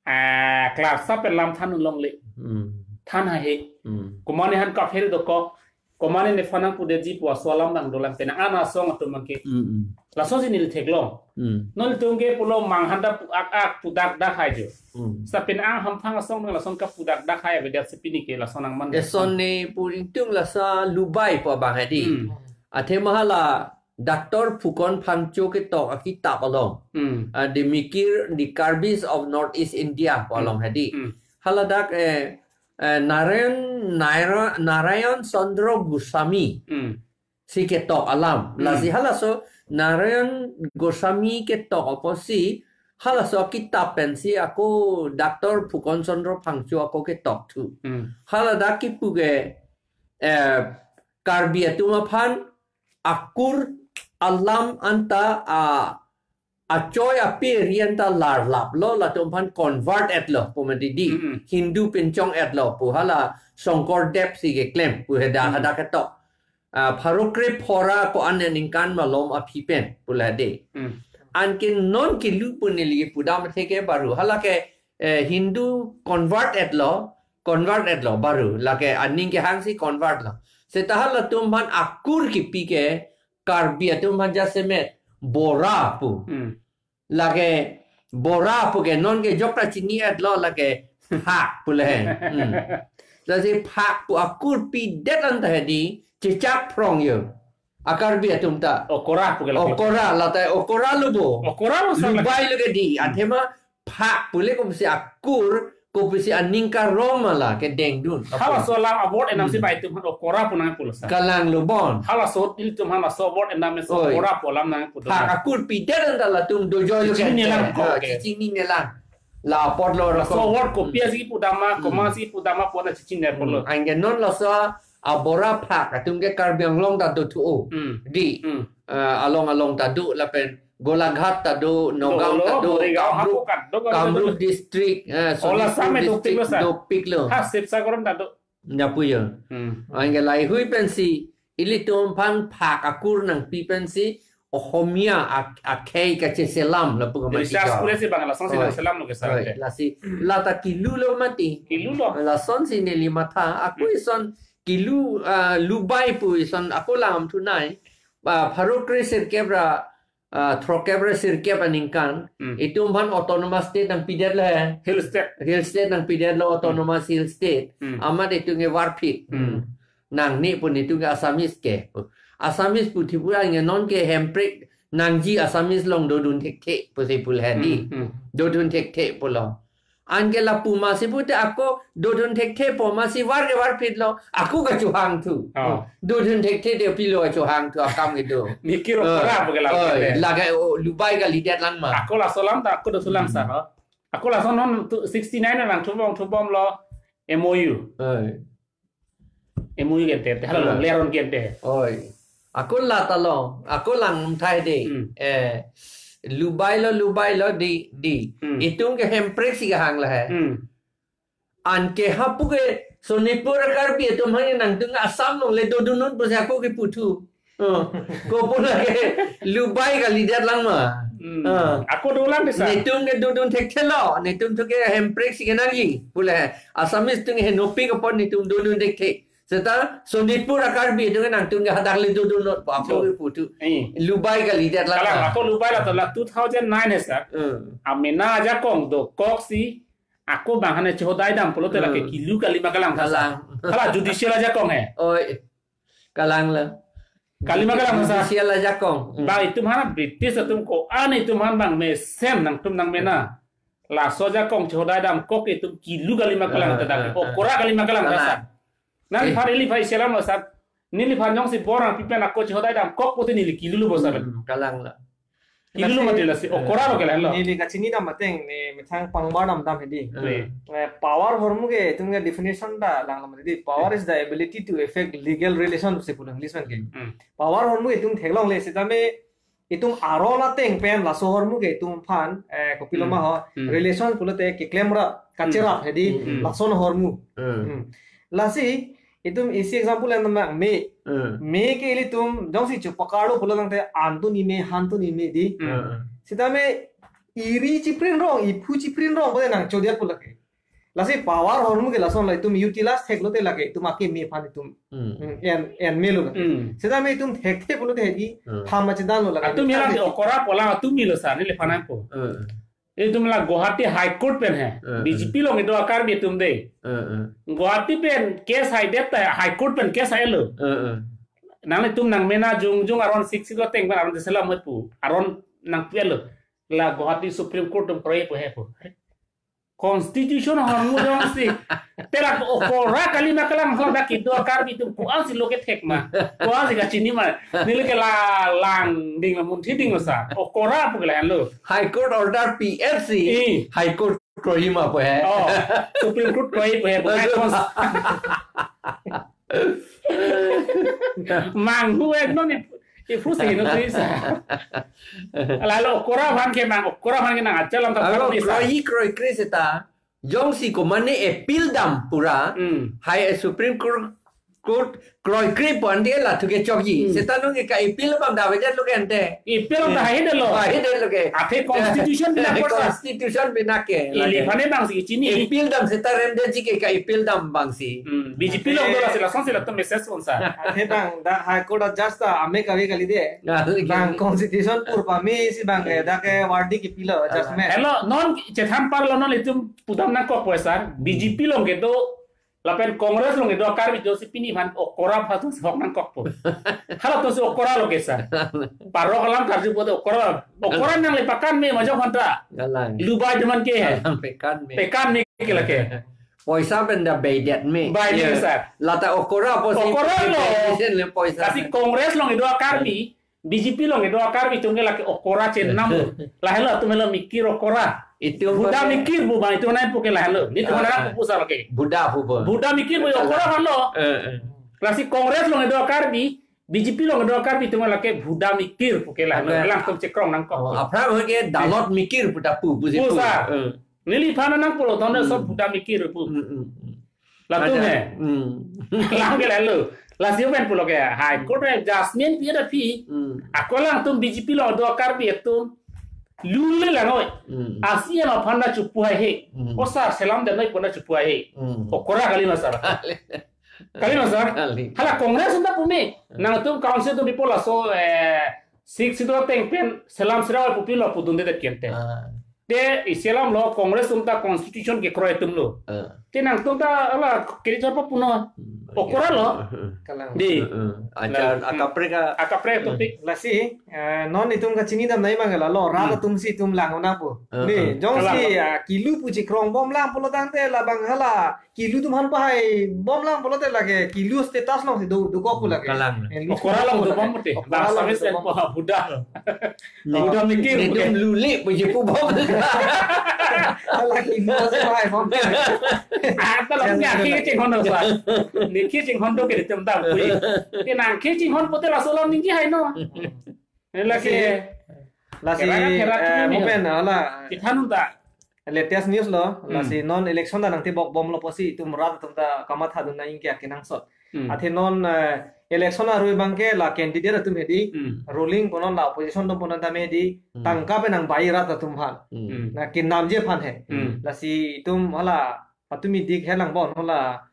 Ah, klarsa pen lam than un longle. Hmm. Than haihe. Hmm. Komane han kapher dokok. Komane nephan nangpudetji pu aso alam nangdolang tenang ana asong atum abang ke. Hmm, hmm. Lasonsi neli theklong. Hmm. Non ilitum ke pulo manghanda pu-, ak-ak pudak dak hai jo. Hmm. Sa pen ang hamphang asong nang lason kapudak dak hai avedet si pini ke lason nangman. Eson ne pu ingtung lasa Lubai pu abang hedi. Hmm. Athema hala Doctor Phukan Phangcho ketok akitap along. Hmm. Ah, The Mikir, The Karbis of Northeast India pu along Hmm. hedi. Hmm. Haladak, eh, eh, Narayan, Naira-, Narayan Chandra Goswami Hmm. si ketok alam. Hmm. Lasi halaso Narayan Goswami ketok apotsi halaso akitap pensi ako Doctor Phukan Chandra Phangcho ako ketok thu. Hmm. Haladak kipu ke, eh, Karbi atum aphan akur alam anta a achoi ape rian ta larlaplo, latum aphan convert etlo pu mati di. Mm-mm. Hindu pinchong etlo pu hala Shonkordev si keklem pu heda Mm. hadak ketok. Ah, pharo kre phora ko-an aningkan malom aphi pen pu la de. Mm. Anke non kilu pu neli pudam theke baru. Hala ke, eh, Hindu convert etlo, convert etlo baru. Lake aning kehang si convert lo. Seta halatum aphan akur kipi ke Karbi atum aphan jasemet bora pu. Mm. Lake bora pu ke non ke jokra chini etlo lake phak pu le. Hmm. Lasi phak pu akur pidet anta hedi chechak phrong yo. A Karbi atum ta. Okora pu ke lake. Okora lata okora lo bo. Okora lo sa lake. Lubai lo ke di. Hmm. Athema phak pu le kopisi akur, kopisi aning karong ma la kedengdun. Halaso alam a-word enam si Hmm. bai atum aphan okora pu nangpulo sa. Kalang lo bon. Halaso ilitum aphan laso a-word enam si Oi. okora pu alam nangpulo. Phak akur pidet anta latum dojoi lo Chichin ke. nelang ko Ha, ke. Chichin nelang. La apot lo Laso rokom. a-word kopi Hmm. asi pudam ma, Hmm. komat si pudam ma pu na chichin ne pulo. Hmm. Anke non laso abora phak atum ke Karbi Anglong ta do thu. Hmm. Di. Hmm. Ah, along along ta do lapen Golaghat ta do, Nagaon ta Dolo, do, Morigaon, Kamrup, hapu kat, do, do, do, Kamrup do. District, eh, Ola Sonitpur same dopik lo District sa. dopik lo. Ha, Sibsagar ta do. Nyapu ya. Hmm. Anke laheihui pensi, ilitum aphan phak akur nangpi pensi, Ohomia ak-, akhei kacheselam lapu ke mati Research jao. kule si bang lason si Oi. nangselam lo ke sa Oi, te. Lasi, lata kilu lo mati. Kilu lo. Lason si neli matha, aku Hmm. ison kilu, ah, Lubai pu ison, aku lam thunai. Ah, pharo kre sirkep ra, ah, throkkep ra sirkep aningkan. Hmm. Itum aphan autonomous state nangpidet le. Hill state. Hill state nangpidet lo, autonomous Hmm. hill state. Hmm. Amat itum ke varphit. Hmm. Nangne pu netum ke Assamese ke. Assamese pu thipura nge non ke hemprek nangji Assamese along dodun thekthe pusi pu le di. Hmm, hmm. Dodun thekthe pulo. Anke lapu masi pute ako dodun thekthe po masi var ke varphit lo. Ako kachohang thu. Oh. Dodun thekthe de pilo kachohang thu akam kedo. Mikir okora Eh, pu ke la oi, pute. lake o, Lubai kalidet lang ma. Ako laso alam ta ako do sulang sa Hmm. ho. Ako laso non tu, sixty nine nang thubom thubom lo M O U. Oi. M O U gente, te hala Hmm. long leron gente. Oi. Ako lata lo, ako lang thai de. Hmm. Eh, Lubai lo, Lubai lo di, di. Hmm. Itum ke hemprek si kahang la he. Hmm. Anke hapu ke Sonitpur Karbi atum aphan nangtum Assam along le dodun non pusi ako kipu thu. Oh, kopu lake Lubai kalidet lang ma. Hmm. Ah. Ako dolang desa. Netum ke dodun thekthe lo, netum thu ke hemprek si kenangji. Pu le Assamese atum ke henopik apot netum dodun thekthe. Seta Sonitpur a Karbi atum ke nangtum ke hadak le dodun non pu ako So, kipu thu. eh. Lubai kalidet lang Kalang ma. ako Lubai la to la two thousand nine he sir. Hmm. Amena ajakong dokok si ako bang hane chehodai dam pulote lake Hmm. kilu kalima kalang sa. Kalang. Hala judicial ajakong he. Oi. Kalang la. Kalima kalang sa. Judicial ajakong. Hmm. Bang itum aphan British atum ko-an itum aphan bang mesen nangtum nangmena. Laso ajakong chehodai damkok itum kilu kalima kalang Ah, ta dak. ah, ah. Okora kalima kalang Kalang. sa. Nang Eh. phan ili phai selam lo sa. Neliphan jongsi bor nangpi pen ako chehodai damkok pute neli kilu lo bo sa. Hmm, kalang la. Kilu lo Lasi, mati lasi, eh, okora lo ke la lo. Neli kachini dam ateng, ne methang pangbar dam dam hedi. Eh. Eh, power ahormu ke, itum ke definition ta lang lo mati di. Power Eh. is the ability to effect legal relation, pusi pu English pen ke. Hmm. Power ahormu itum theklongle, sitame itum aron ateng pen laso ahormu ke itum aphan, eh, kopilo Hmm. ma ho, Hmm. relation pulote keklem ra, kacherap Hmm. hedi, Hmm. lason ahormu. Hmm. Hmm. Lasi, itum isi example yang teman me. Hmm. Me ke ilitum jongsi chepakar lo pulo tangte an tu ni me, han tu ni me di. Hmm. Hmm. Sitame iri chiprin rong, iphu chiprin rong, pute nangchodet pulo ke. Lasi power ahormu ke lason la itum utilize theklote lake itum ake me aphan itum. Hmm. Hmm, en, en me lo lake. Hmm. Sitame itum thekthe pulote hedi, Hmm. tham achidan lo lake. Atum ya lake okora pu la atum me lo sa, neliphan nangpo. Hmm. Itum la Guwahati High Court pen he. Eh, B J P eh. along itum a Karbi atum de. Eh, eh. Guwahati pen case haidet ta High Court pen case hailo. Eh, eh. Nanglitum nangmena jongjong aron six lo teng pen aron deselam pu. Aron nangpi lo. La Guwahati Supreme Court atum kroi pu he pu. Constitution ahormu jongsi. Te la okora kalima kalang ho dak itum a Karbi atum ko-an si lo kethek ma. Ko-an si kachini ma. Neli ke la lang ding la munthi ding lo sa. Okora pu ke la lo. High Court order P F si. Eh. High Court kroima pu he. Oh, Supreme Court kroi pu he. Bukan Aduh. kons-, manghu ek non ip-, Iphu si heno tu sir. Lalo okora aphan ke nang, okora aphan ke nang achalam ta Aro paro ni sir. Kroi kroikre seta. Jongsi komane appeal dam pura. Hmm. Hai Supreme Court, Court kroikre pon dia la thu ke chokji. Hmm. Seta nung ke ka appeal bang da vejet lo ke ante. Appeal ta hai de lo. Hai de lo ke. Athe constitution bina apor sir. Constitution bina ke. Ili lake. Phane bang si chini. Appeal dam seta remde ji ke ka appeal dam bang si. Hmm. B J P along dola sila son sila to message pon sir. Athe bang da High Court a judge ta ame kave kali de. Kali. Bang constitution pur pame si bang ke da ke wardi kipilo judgment. Hello, non chethan parlo non itum pudam nangkok po sir. B J P along kedo lapen Congress along kedo Karbi atum si pini aphan okora aphan atum si hok nangkok po. Halatum si okora lo ke sir. Parok alam karju pote okora. Okora nangle pakan me majok hanta. Galang. Lubai teman ke. Galang pekan me. Pekan me ke lake. Poisa pen da baidet me. Baidet, iya, sir. Lata okora apotsi okora lo. Baidet le poisa. Kasi Congress along kedo Karbi, B J P along kedo Karbi atum ke lake okora chenam. Lahelo atum helo mikir okora. Itum bhuda pake mikir pu bang itum nai pu ke lahelo. Ni itum Ah, nai pu pu sir lake. Bhuda pu bo. Bhuda mikir pu okora aphan lo. Eh, eh. Lasi Congress along kedo Karbi, B J P along kedo Karbi atum lake bhuda mikir pu ke lahelo. Oke. Lang atum chekrong nangkok. Oh, aphrang ke dalot mikir pu ta pu pu si pu pu. Sir. Eh. Neliphan nangpulo thon Hmm. sob bhuda mikir pu. Hmm, hmm, hmm. Latum Ada. He. Hmm. Lang ke lahelo. Lasi open pulo ke High Court he judgment pi ada pi. Hmm. Ako lang atum B J P along kedo Karbi atum lule lang oi. Hmm. A C M aphan ta chupu hai he. Hmm. O sir selam den noi pon ta chupu hai he. Hmm. Okora kali ma sir. Kali ma sir. Kali. Hala Congress unta pu me. Hmm. Nangtum council atum pipo laso eh Sixth Schedule ateng pen selam sira oi pu pilo pudunde det kente. Ah. Te isi alam lo Congress atum ta constitution kekroi atum lo. Eh. Te nangtum ta hala kiri chorpo puno. Hmm, okora lo. Iya. Kalang. Di. Eh, eh. Acha Lah, hmm. akaprek a- Akaprek Hmm. topik. Lasi, eh, non itum kachini dam nai mang lalo, rat Hmm. atum si itum lang nangpo. Eh, Di, eh. jongsi, Kalang. ah, kilu pu chekrong bom lang pulo tangte labang hala, kilu atum aphan pahai bom lang pulote lake, kilu status along si do, dokok pu lake. Kalang. Eh, lu Okora along do bom pute. Okora Bang along Samis do kan bom. po bhuda. Bhuda mikir, Netum oke. Lule pu je pu bom. Lagi no se hai bom. Ata lo nang ke chinghon do sa. Ni ke chinghon do ke tem ta pui. Ke nang ke chinghon pote laso alam ningje hai no. Ini lagi. Lasi, Kera-kera eh, tu ni. Mopen, hala. Kita nun ta. Latest news lo, Hmm. lasi non election ta nangtebok bomlo pusi itum rat atum ta kamatha dun nangji ke akenangsot. Hmm. Athe non, eh, election arui abang ke la candidate atum hedi, Hmm. ruling pu non la opposition atum pu non tame hedi, Hmm. tangka pen nangbai rat atum aphan. Hmm. Hmm. Na kenamji aphan he. Hmm. Lasi itum hala patumi dik helang bon hala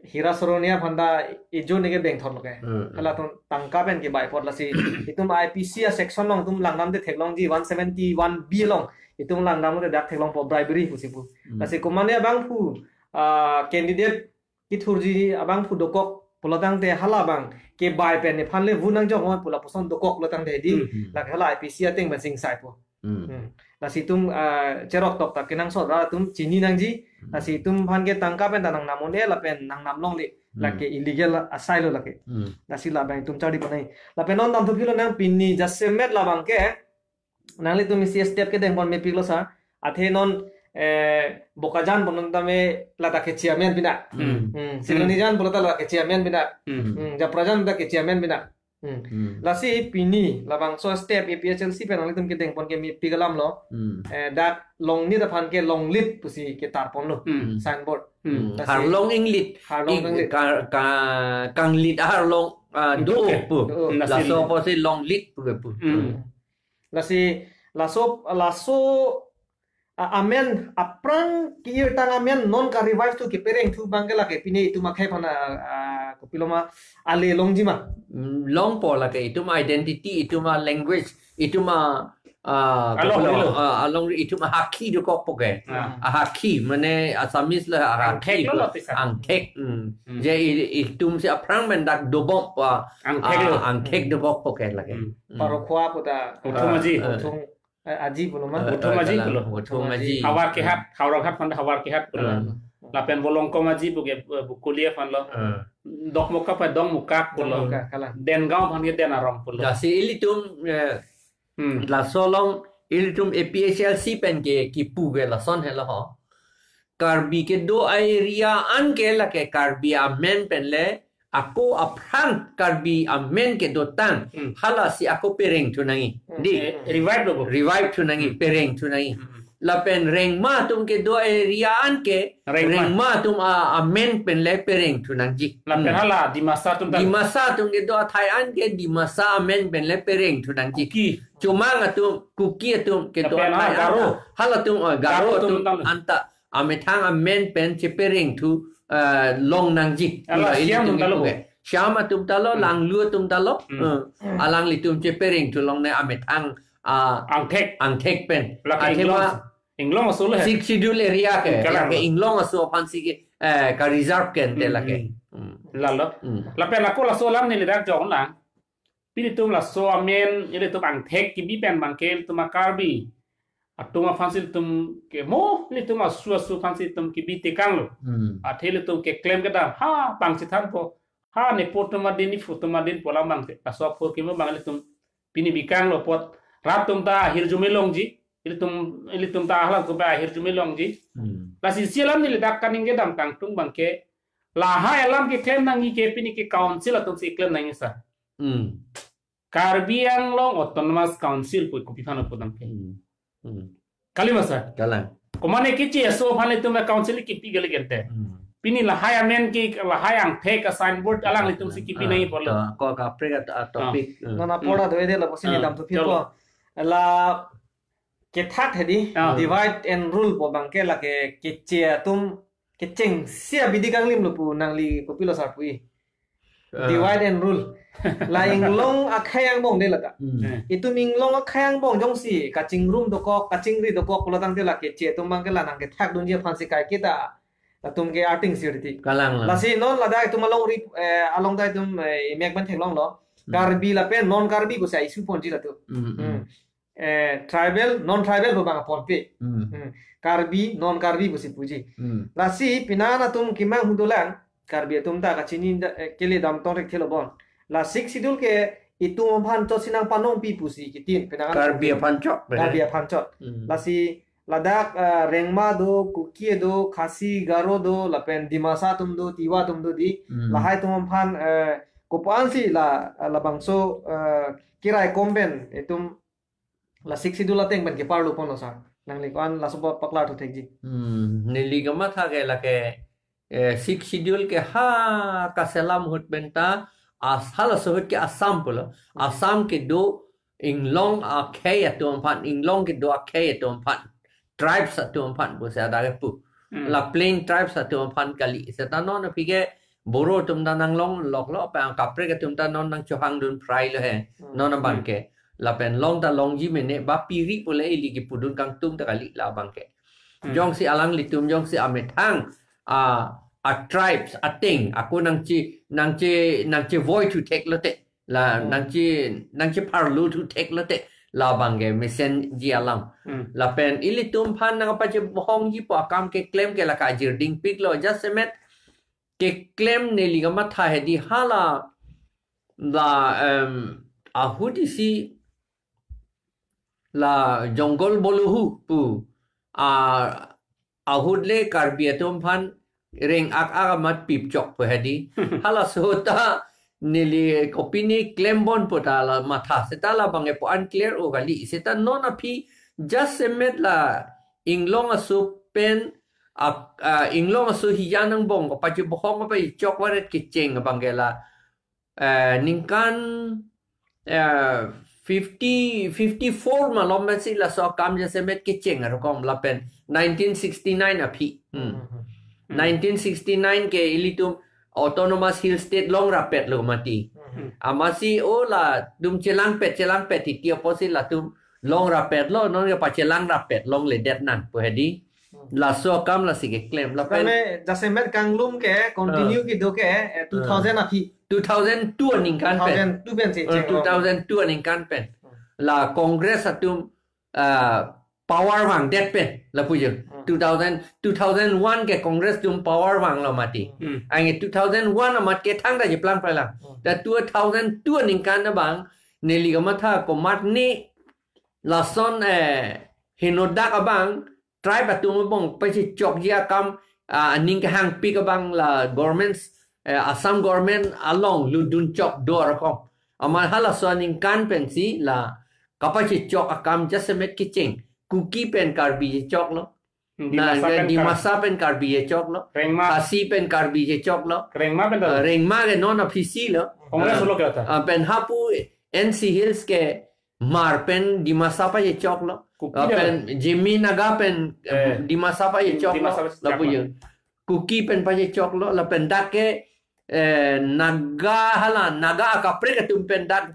Hira Soronia aphan ta ijo ne ke bengthor lo ke. Hmm. Hala atum tangka pen kebai apot lasi itum I P C a section along itum langdamde theklongji one seventy-one B along itum langdamde dak theklongpo bribery pusi pu. Hmm. Lasi komane abangphu, ah, candidate kethurji abangphu dokok pulo tangte hala abang kebai pen nephan le vu nangjong oi pu lapuson dokok lo tangte di Hmm, hmm. lake hala I P C ateng pen singsai po. Hmm. Hmm. Lasi itum, ah, cherok tok ta kenangsot rat atum chini nangji. Hmm. Lasi itum aphan ke tangka pen ta nangnam un-e lapen nangnam longle. Hmm. Lake illegal asai lo lake. Hmm. Lasi labang itum charli panai. Lapen non damthu philo nang pini jasemet labang ke. Nanglitum isi step kedeng pon mepik lo sa. Athe non, eh, Bokajan pu non tame lata ke chairman pina. Hmm. Hmm. Silonijan pu lata ke chairman pina. Hmm. Hmm. Japrajan ta ke chairman pina. Hmm. Hmm. Lasi pini labangso step A P H L C pen nanglitum kedeng pon ke mepik alam lo. Hmm. Eh, dak Longnit aphan ke Longlit pusi ketar ponlo. Hmm. Signboard. Hmm. Hmm. Lasi Harlong Inglit. Harlong Ing-, Inglit. Ka-, ka-, Kanglit Harlong, ah, Inglit do ke. Pu. Do. Lasi Laso pu. Pusi Longlit pu ke pu. Hmm. Hmm. Lasi laso, laso, ah, amen aphrang ke-irtang amen non ka-revive thu kepereng thu abang ke lake pine itum akhei aphan, ah, ah, kopiloma ale longji ma. Hmm, longpo lake itum identity, itum a-language, itum a, ah, along kopilo, rilo. Ah, along itum ahakhi dokokpo ke. Ah. Ahakhi, mane Assamese le ahakhi Angthek lo po. Lo tisa. Angthek, hmm. Hmm. Je i-, itum si aphrang pen dak dobom pa, Angthek ah, lo. Angthek Hmm. dokokpo ke lake. Hmm. Hmm. Parokhua pu ta. Uthum aji. Ah, ah. Uthum, eh, aji pulo ma. Ah, Uthum ah, aji kalang. Pulo. Uthum aji. Hawar kehat, Hawraghat aphan Hawar kehat pulo. Ah. Lapen Bolongkom aji pu ke, eh, Bokolia aphan lo. Ah. Dokmoka aphan Dongmukak pulo. Dongmukak, kalang. Dengaon aphan ke Den Arong pulo. Lasi ilitum, eh, Hmm. laso along ilitum A P H L C pen ke kipu ke lason helo ho. Karbi kedo a-area an ke lake Karbi amen pen le ako aphrang Karbi amen kedotang, Hmm. halasi ako pereng thu nangji. Hmm. Di, Eh, revive lo bo. revive thu nangji, Hmm. pereng thu nangji. Hmm. Lapen rengma atum kedo area an ke, Rengma. rengma atum a, amen pen le pereng thu nangji. Lapen Hmm. hala Dimasa atum ta. Dimasa atum kedo athai an ke Dimasa amen pen le pereng thu nangji. Kuki. Chomang atum, Kuki atum kedo Lapen athai hala Garo. an ta. Halatum, ah, Garo Garo atum atum ta. an ta. Amethang amen pen chepereng thu, ah, long nangji. Hala Ila Siam atum ta lo. ilitum ke. Siam atum ta lo, Hmm. Langlu atum ta lo. Hmm. Hmm. Alanglitum chepereng thu longnang amethang, ah, Angthek. angthek pen. Lake Athema Inglong. Inglong aso lo he. Sixth Schedule area ke, Kalang. lake Inglong aso aphansi ke, eh, ka-reserve ke ante Hmm, lake. hmm. Hmm. Lalo. Hmm. Lapen ako laso alam neli dak jong lang. Pini itum laso amen, ilitum angthek kebi pen abang ke ilitum a-Karbi atum aphansi ilitum ke mo, ilitum asu asu aphansi ilitum kebi tekang lo. Hmm. Athe ilitum keklem kedam, ha, bang chethanpo. Ha, nepo atum adin, nephu atum adin pu alam abang ke. Laso apor kimo abang ilitum pini bikang lo apot rat atum ta ahirjume longji. Ilitum, ilitum ta hala atum ta ahirjume longji. Hmm. Lasi isi alam neli dak kaningje dam kangtung abang ke. Lahai alam keklem nangji ke pini ke council atumsi klem nangji sa. Hmm. Karbi Anglong Autonomous Council pu kopi aphan pu abang ke. Hmm. Hmm. Kali ma sa? Kalang. Komane kichi aso aphan ilitum council kipi kali ke ante. Hmm. Pini lahai amen ke lahai angthek a-signboard alanglitumsi kipi Ah, nangji apotlo. to, ko kaprek a, a topic. Hmm. Non apor Hmm. do ede la pusi Ah, neli dam thu chalo. pipo. La kethak hedi, Ah. divide and rule pu abang ke lake keche atum kechengsi abidi kanglim lo pu nangli kopilo sar pu-i. Ah. Divide and rule. La Inglong akhei angbong de lata. Hmm. Eh. Itum Inglong akhei angbong jongsi kachingrum dokok, kachingri dokok pulo tangte la keche atum abang ke la nangkethak dunji aphansi kai kita. Latum ke arting sirti. Kalang lang. Lasi non ladak itum alongri, eh, along ta itum, eh, imek pen theklonglo. Hmm. Karbi lapen non-Karbi pusi issue ponji latum. Hmm, hmm. Hmm. Eh, tribal, non-tribal pu abang ponpe. Hmm. Hmm. Karbi, non-Karbi pusi puji. Hmm. Lasi pini an atum kemang hu dolang, Karbi atum ta kachini da, eh, kele dam tong rek thelo bon. La Sixth Schedule ke itum aphan chotsi nangpanongpi pusi kitin pini an Karbi atum aphan chot, Karbi eh. aphan chot. Hmm. Lasi ladak, eh, Rengma do, Kuki do, Khasi, Garo do, lapen Dimasa atum do, Tiwa atum do di. Hmm. Lahai atum aphan, eh, kopi-ansi la, labangso, eh, kiraikom pen itum la Sixth Schedule ateng pen keparlo ponlo sar. Nangli ko-an laso pa-, paklar thu thekji. Hmm, neli kamatha ke lake, eh, Sixth Schedule ke ha kaselam ahut pen ta as-, halaso ahut ke Assam pulo. Assam kedo Inglong akhei atum aphan, Inglong kedo akhei atum aphan, tribes atum aphan pusi ada kepu. Hmm. La plain tribes atum aphan kali. Seta non aphi ke Boro atum ta nanglong loklo, pen kaprek atum ta non nangchohang dun phrai lo he. Hmm. Non abang Hmm. ke. Lapen long ta longji mene, ba piri pule ili kipudun kangtung ta kali la abang ke. Hmm. Jongsi alanglitum, jongsi amethang, a, a tribes, ateng, ako nangche, nangche, nangchevoi thu theklote. La Hmm. nangche, nangchepharlo thu theklote. La abang ke mesenji alam. Hmm. Lapen ilitum aphan nangpachebohongji pu akam keklem ke la kajirding piklo. Jasemet keklem neli kamatha hedi hala la, em, ahut isi la Jongol Bolohu pu, a, ahut le Karbi atum aphan reng ak ak amat pipchok pu hedi. Halaso ta neli kopine klembon pu ta la matha seta la abang ke pu unclear o kali. Seta non aphi jasemet la Inglong aso pen ap-, ah, Inglong aso hijan angbong kapachebohong apa ichok varet kecheng abang ke la, eh, ningkan, eh, fifty, fifty-four malom pensi laso akam jasemet kecheng arokom lapen nineteen sixty-nine aphi. Hmm. Hmm. Nineteen sixty-nine ke ilitum Autonomous Hill State long rapet lo mati. Hmm. Amatsi o latum chelangpet, chelangpet titi apotsi latum long rapet lo, non ke pachelang rapet longledet nang pu hedi. Hmm. Laso akam lasi keklem. Lapen Tame jasemet kanglum ke continue Ah. kedo ke, eh, two thousand aphi. Two thousand two aningkan pen. Two thousand two pensi Eh, cheng long. Two thousand two aningkan pen. Hmm. La Congress atum, ah, power vangdet pen, lapu jo. Hmm. Two thousand, two thousand one ke Congress atum power vanglo mati. Hmm. Anke two thousand one amat ke thangta cheplang plang. Hmm. Ta two thousand two aningkan abang, neli kamatha komat ne lason, eh, henodak abang, tribe atum angbong pachechokji akam, ah, aning kehangpik abang la governments eh, Assam government along lutdun chok do arakom. Amat halaso aningkan pensi la kapachechok akam jasemet kecheng. Kuki pen Karbi chechoklo. Hmm, na Dimasa pen Kar- Dimasa pen Karbi chechoklo. Rengma. Khasi pen Karbi chechoklo. Rengma pen Ah, dalo. Rengma ke non aphisi lo. Congress Ah, lo kya tha? Ah, pen hapu N C Hills ke Hmar pen Dimasa pachechoklo. Kuki Ah, dalo. Pen Zeme Naga pen Eh, Dimasa pachechoklo. Dimasa pachechoklo. Lapu yo. Kuki pen pachechoklo. Lapen dak ke, eh, Naga hala, Naga akaprek atum pen dak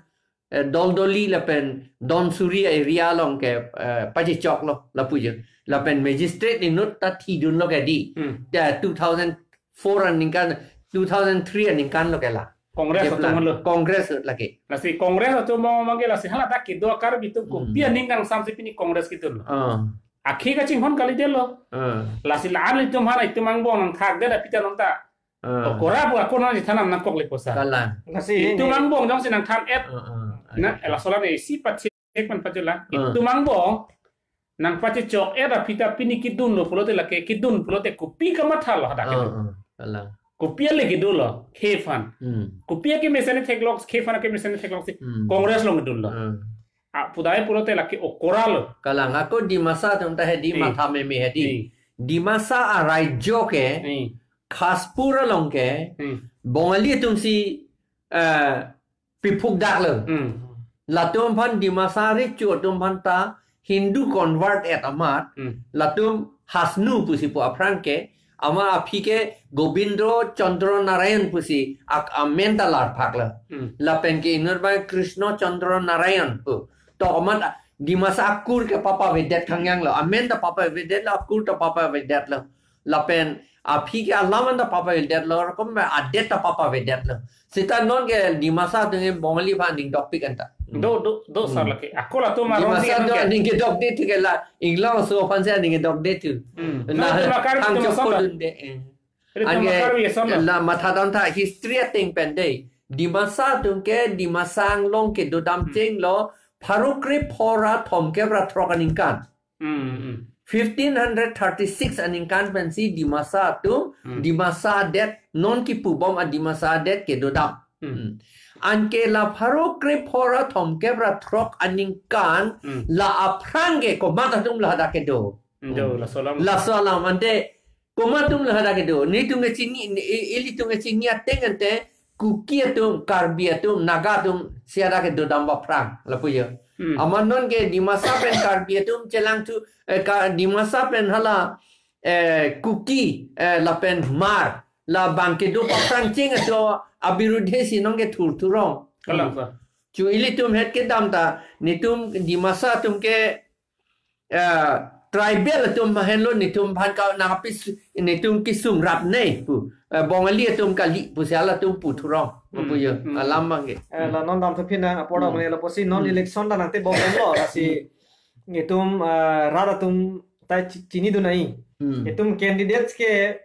eh, Doldoli lapen Donsuri area along ke, eh, pachechoklo lapu yo. Lapen magistrate inut ta thidunlo ke di. Hmm. Ya, two thousand four aningkan, two thousand three aningkan lo ke la. Congress Jepla. Atum lo. Congress lake. Lasi Congress atum abang abang ke lasi hala dak kedo Karbi atum ko Hmm. Pi aningkan samsi pini Congress kedunlo. Ah. Akhei kachinghon kalidetlo. Ah. Lasi la-an itum hana itum angbong nangthakdet aphi ta nonta. Ah. Okora pu akun nangchethan nangkoklepo sa. Kalang. Lasi Itum ini angbong jongsi nangthan-et. Ah, ah, ah. Na, eh, laso alam isi pachek man pajula. Ah. Itum angbong nangpachechok-et aphi ta pini kedunlo pulote lake kedun pulote kopi kamathalo hadak Ah, kedun. Ah, kalang. Kopi ale kedunlo, khei aphan. Hmm. Kopi akemesen theklok, khei aphan akemesen theklok si Hmm. Congress along kedunlo. Ah. Ah, pudai pulote lake okoralo. Kalang ako Dimasa atum ta hedi Hmm. matha meme hedi. Hmm. Dimasa araijo ke Hmm. Khaspur along ke Hmm. Bongali atumsi, eh, piphukdaklo. Hmm. Latum aphan Dimasa recho atum aphan ta Hindu convert-et amat. Hmm. Latum Hasnu pusi pu aphrang ke. Amat aphi ke Gobindra Chandra Narayan pusi ak amen ta larphaklo. Hmm. Lapen ke inut abang Krishna Chandra Narayan pu. To amat Dimasa akur ke papavedet khangyanglo. Amen ta papavedetlo, akur ta papavedetlo. Lapen aphi ke alam an ta papavedetlo, arakom adet ta papavedetlo. Seta non ke Dimasa atum ke Bongali aphan aning dokpik anta. Do, do, do sar Hmm. lake. Ako latum arong Dimasa si atum anke. Aning kedokde thu ke la, Inglong aso aphansi aning kedokde thu. Hmm. Na, No, itum akar thang itum chok asam la. Podunde, eh. Itum Anke akar wi asam la. La matha dam tha history ateng pen dei. Dimasa atum ke Dimasa Anglong kedodam Hmm. chenglo pharo kre phongo ra thomkep ra throk aningkan. Hmm, hmm. Fifteen hundred thirty-six aningkan pensi Dimasa atum, Hmm. Dimasa adet non kipubom a Dimasa adet kedodam. Hmm. Hmm. Anke la pharo kre phongo ra thomkep ra throk aningkan Hmm. la aphrang ke komat atum la hadak kedo. Hmm, do, Hmm. laso alam. Laso alam ante komat atum la hadak kedo. Netum kechini, ne, i-, ilitum kechini ateng ante Kuki atum, Karbi atum, Naga atumsi hadak kedodam aphrang lapu yo. Hmm. Amat non ke Dimasa pen Karbi atum chelang thu, eh, ka, Dimasa pen hala, eh, Kuki, eh, lapen Hmar, labang kedo aphrang cheng atum abirudhe si non ke thurthurong. Kalang sa. Chu ilitum het kedam ta, netum Dimasa atum ke, eh, tribal atum henlo netum aphan ka nangpis netum kesung rapnei pu. Eh, Bongali atum kali pusi halatum puthurong. Hmm, Pu yo, hmm. Alam abang ke. Eh, la non dam thuphi na apor Hmm. dam ne lapusi non Hmm. election ta nangtebomlo, lasi netum, eh, rat atum ta chi-, chinidun ai. Hmm. Netum candidates ke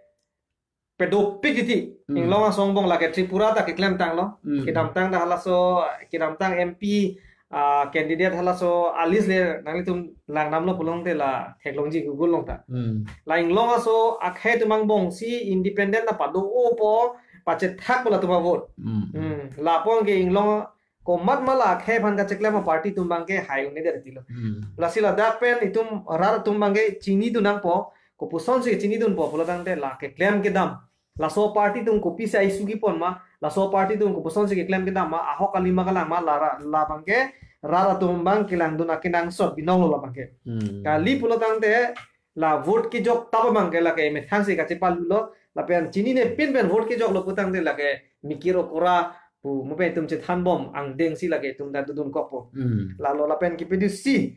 pedopik titi. Hmm. Inglong asong angbong lake Tripura ta keklemtanglo. Hmm. Kedamtang ta halaso, kedamtang M P, ah, candidate halaso a list le nanglitum langdamlo pulote la theklongji Google along ta. Hmm. La Inglong aso akhei atum angbong si independent ta pado-opo, pachethakpo latum avote. Hmm. Hmm. Lapu anke Inglong komat ma la akhei aphan kacheklem aparty atum abang ke hai un-edet tilo. Hmm. Lasi ladak pen itum rat atum abang ke chinidun nangpo, kopuson si chinidunpo pulo tangte la keklem kedam. Laso aparty atum kopisi ai sugi pon ma, laso aparty atum kopuson si keklem kedam ma, ahok kali ma kalang ma, la ra-, labang ke rat atum abang kelangdun akenangsot binonglo labang ke. Hmm. Kali pulo tangte la vote kejok tap abang ke lake methang si kachepalulo, lapen chinine pinpen vote kejoklo pu tangte lake mikir okora pu mo pen itum chethanbom angdeng si lake itum ta dudunkokpo. Hmm. Lalo lapen kepedusi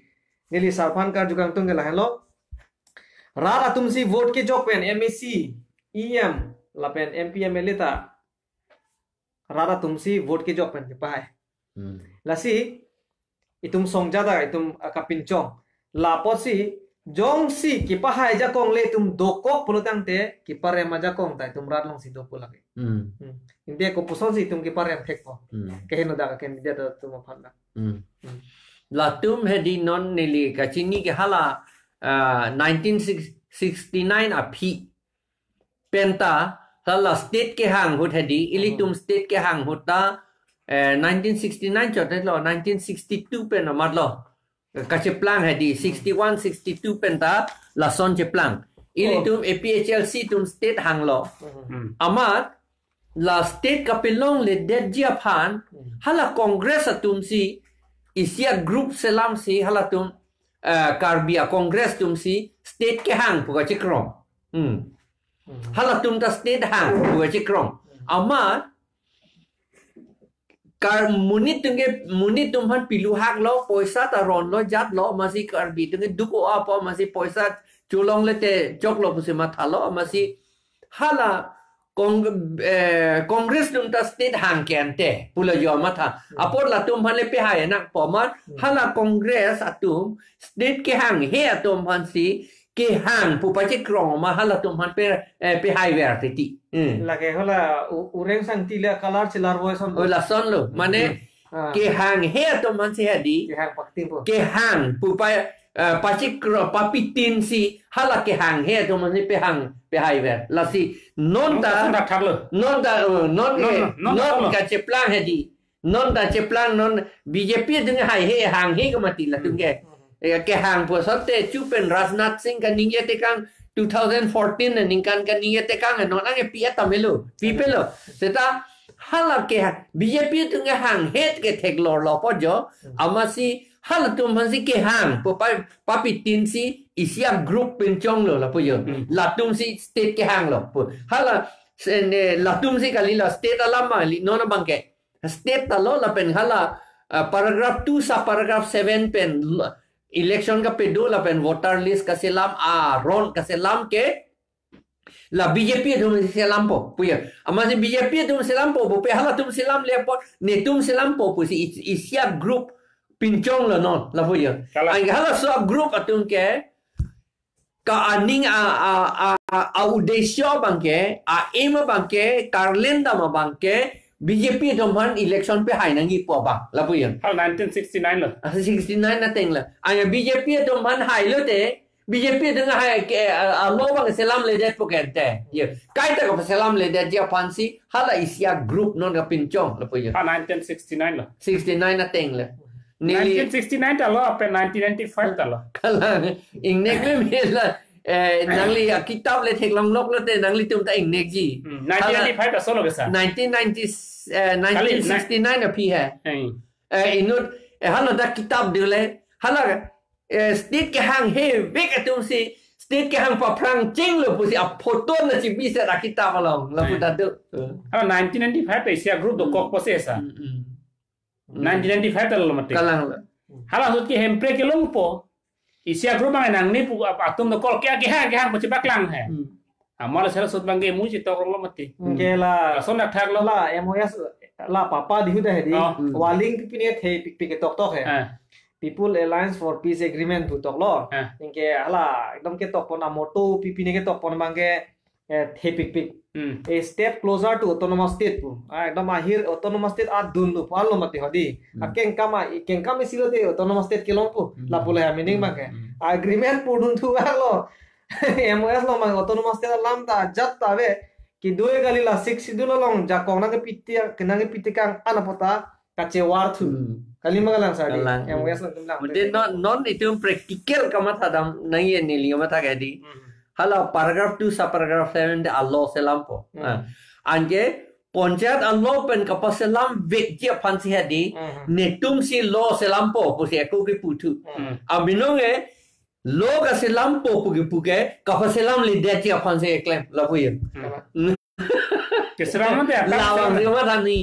neli sar aphan karju kangtung ke lahenlo. Rat atum si vote kejok pen M A C, E M, lapen M P, M L A ta rat atum si vote kejok pen kepahai. Hmm. Lasi itum songja ta itum, ah, kapinchong. Lapotsi jongsi kepahai ajakong le itum dokok pulo tangte keparem ajakong ta itum rat alongsi do pu lake. Hmm. Hmm. Ante kopuson si itum keparem thekpo. Hmm. Keheno dak candidate atum aphan ta. Hmm. Hmm. Latum hedi non neli kachini ke hala, ah, nineteen sixty-nine aphi penta ta la state kehang ahut hedi, ilitum state kehang ahut ta, eh, nineteen sixty-nine chot lo, nineteen sixty-two pen amat lo. Kacheplang hedi, sixty-one, sixty-two pen ta lason cheplang. Ilitum A P H L C atum state hanglo. Hmm. Amat la state kapelongledetji aphan, hala Congress atumsi, isi a group selamsi, halatum, eh, Karbi a Congress atumsi, state kehang pu kachekrong. Hmm. Halatum ta state hang pu kachekrong. Amat, Kar monit atum ke, monit atum aphan piluhak lo, poisa ta ronlo, jatlo, amatsi Karbi atum ke duk o-a apot, amatsi poisa cholongle te choklo pusi mathalo, amatsi hala Cong-, eh, Congress atum ta state hang ke ante, pulo jo matha. Apot latum aphan le pehai nangpo amat, hala Congress atum state kehanghe atum aphansi, kehang pu pachekrong ma halatum aphan pe, eh, pehaiver titi. Hmm. Lake hala u-, Ureng Sangti le color chelarvoi ason. Oh, lason lo. Mane, ah, kehanghe atum aphansi hedi. Kehang pakting po. Kehang pu pa, eh, pachekro, papitinsi hala kehanghe atum aphansi pehang, pehaiver. Lasi non ta, non ta thaklo. Non ta, eh, non, non, eh, non, non non lo. Kacheplang hedi. Non ta cheplang non B J P atum haihe hanghe ke mati latum ke. Hmm. Eh, kehang pu asonte chupen Rajnath Singh kaningje tekang two thousand fourteen aningkan kaningje tekang non anke pi atamelo, pipelo. Seta hala ke B J P atum ke hanghe ke theklorlo po jo. Hmm. Amatsi halatum aphansi kehang pu pa, papitinsi isi a group pinchonglo lapu jo. Hmm. Latumsi state kehanglo pu. Hala se ne latumsi kali la state alam ma li non abang ke. State ta lo lapen hala, ah, paragraph two sub paragraph seven pen lo-, election kapedo lapen voter list kaselam aron kaselam ke la B J P atum selampo puya. Amatsi B J P atum selampo pupe halatum selamle apot netum selampo pusi is-, isi a group pinchonglo non lapu ya. Kalang. Anke halaso a group atum ke ka aning a, a, a, a, a udesyo abang ke, a aim abang ke, karlendam abang ke, B J P atum aphan election pehai nangji pu abang, lapu ya. Hal nineteen sixty-nine lo. Ah, sixty-nine ateng lo. Aya B J P atum aphan hailo te, B J P atum hai ke, a, a law abang selamledet pu ke ante. Ye, kaita kapaselamledetji aphansi, hala isi a group non kapinchong, lapu ya. Ha, nineteen sixty-nine lo. Sixty-nine ateng lo. Neli nineteen sixty-nine ta lo, ape nineteen ninety-five ta lo. Kalang, ingnek le mela, eh, nangli akitap le theklonglok lote nanglitum ta ingnekji. Hmm, nineteen ninety-five ta solo ke sa. Nineteen ninety, eh, kali, nineteen sixty-nine aphi hai. Eh. Eh, inut, eh, hala ta kitap dule, hala, eh, state kehanghe vek atumsi, state kehang paphrang chenglo pusi a photo na chibi se akitap along, lapu ta do. Hala nineteen ninety-five ta isi a group dokok po se sa. Hmm, hmm. Nineteen ninety-five ta lo mati. Kalang lo. Hala ahut ke Hemphrey kelongpo. Isi a group abang nangni pu ap-, atum dokok ke kehang kehang pu chepaklang hai. Hmm. Amat la sel ahut abang ke mu chitok rong lo mati. Hmm. Ke la. Lason athak lo. La M O S la papa dihu da hedi. Oh. Hmm. Waling pipine thepikpik ketok tok hai. Ah. People Alliance for Peace Agreement pu tok lo. Ah. Anke hala ekdom ketok pon a motto pipine ketok pon abang ke eh, thepikpik. Hmm. A step closer to autonomous state pu. Ah, ekdom ahir autonomous state adun lo pu arlo mati hodi. Hmm. Akengkam a, kengkam isi lote autonomous state kelong pu. Hmm. Lapu le meaning abang ke. Hmm. Agreement purdun thu arlo. M O S along abang autonomous state alam ta jat ta ave. Kedo kali la Sixth Schedule along jakong nangkepiti, nangkepitekang an apot ta kachevar thu. Hmm. Kali ma kalang sir di. Kalang. M O S along tum lang. Mungkin non, non itum practical kamatha dam nangji neli kamatha ke di. Hmm. Hala paragraph two sub paragraph seven de a law selampo. Hmm. Ah. Anke panchayat a law pen kapaselam vekji aphansi hedi. Hmm. Netumsi law selampo pusi ako keputhu. Hmm. Abinong e law kaselampo puke puke kapaselamledetji aphansi keklem lapu ya. Hmm. Kaselam mate apa? Lawan selam? Selam tani.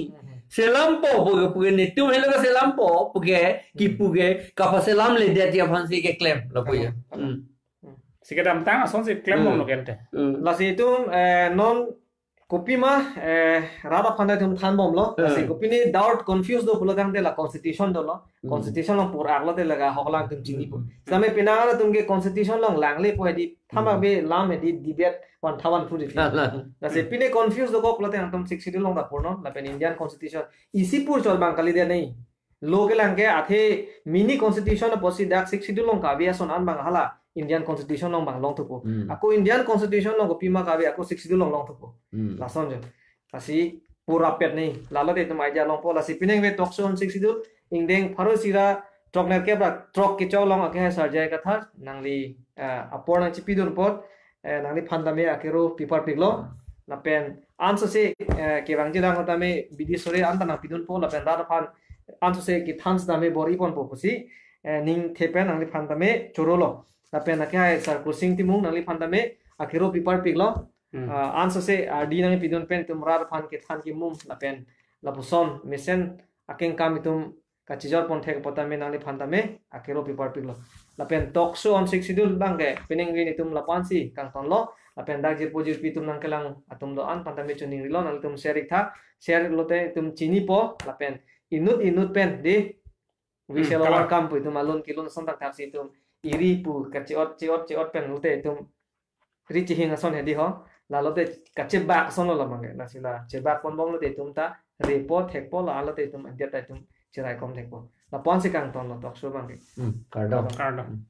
Selampo puke puke netum helo kaselampo puke kipuke kapaselamledetji aphansi keklem lapu ya. Hmm. Si kedamtang asonsi klem Hmm. mong lo kente. Hmm. Lasi itum, eh, non kopima, eh, rat aphan ta itum thanbomlo. Lasi Hmm. kopine doubt confuse do pulo tangte la constitution dolo. Hmm. Constitution along pur-ak lote laga hoklang itum chinipo. Hmm. Same penang atum ke constitution along langlepo hedi thamak Hmm. be lam hedi debate van thavan phu di. Kalang. Lasi pine confuse dokok lote nangtum Sixth Schedule along ta purnon lapen Indian constitution isi pur chot abang kalidet nei. Law kelang ke athe mini constitution apotsi dak Sixth Schedule along kabi ason an abang hala Indian Constitution along bang longthupo. Hmm. Ako Indian Constitution along kopima kave ako Sixth Schedule along longthupo. Hmm. Lasonjo. Lasi pura pet ni. Lalo te itum idea longpo. Lasi pining ve talk show on Sixth Schedule ingdeng pharo isi ra throknerkep ra throk kechok along ake hai Sar J I Kathar nangli eh, apor nangchipidun apot eh, nangliphan tame akero piparpiklo. Lapen ansose eh, kevangji rang tame bidi sore anta nangpidunpo lapen rat aphan ansose kethan tame bor-iponpo pusi eh, ningthe pen nangliphan tame chorolo. Lapen ake hai Sar Kursing Timung nangliphan tame akero piparpiklo. Hmm. Ah, ansose ardi nangpidun pen itum rat aphan kethan kimum lapen lapuson mesen akengkam itum kachijorpon thek apot tame nangliphan tame akero piparpiklo. Lapen talk show on Sixth Schedule bangke pining rin itum lapu-ansi kangtonlo. Lapen dak jirpo jirpi itum nangkelang atum do-an aphan tame choningrilo, nanglitum share iktha. Share lote itum chinipo lapen inut inut pen di we Hmm, shall kalang. Overcome pu itum alun kelun ason thakthak si itum iri pu kachiot chiot chiot pen lote itum ri chihing ason hedi ho. Lalo te kachebak asonlo labangke. Lasi la chebakponbom lote itum ta repo thekpo, lalo te itum adia ta itum cheraikom thekpo. Lapu-ansi kangtonlo talk show bangke. Hmm. Kardom. Kardom.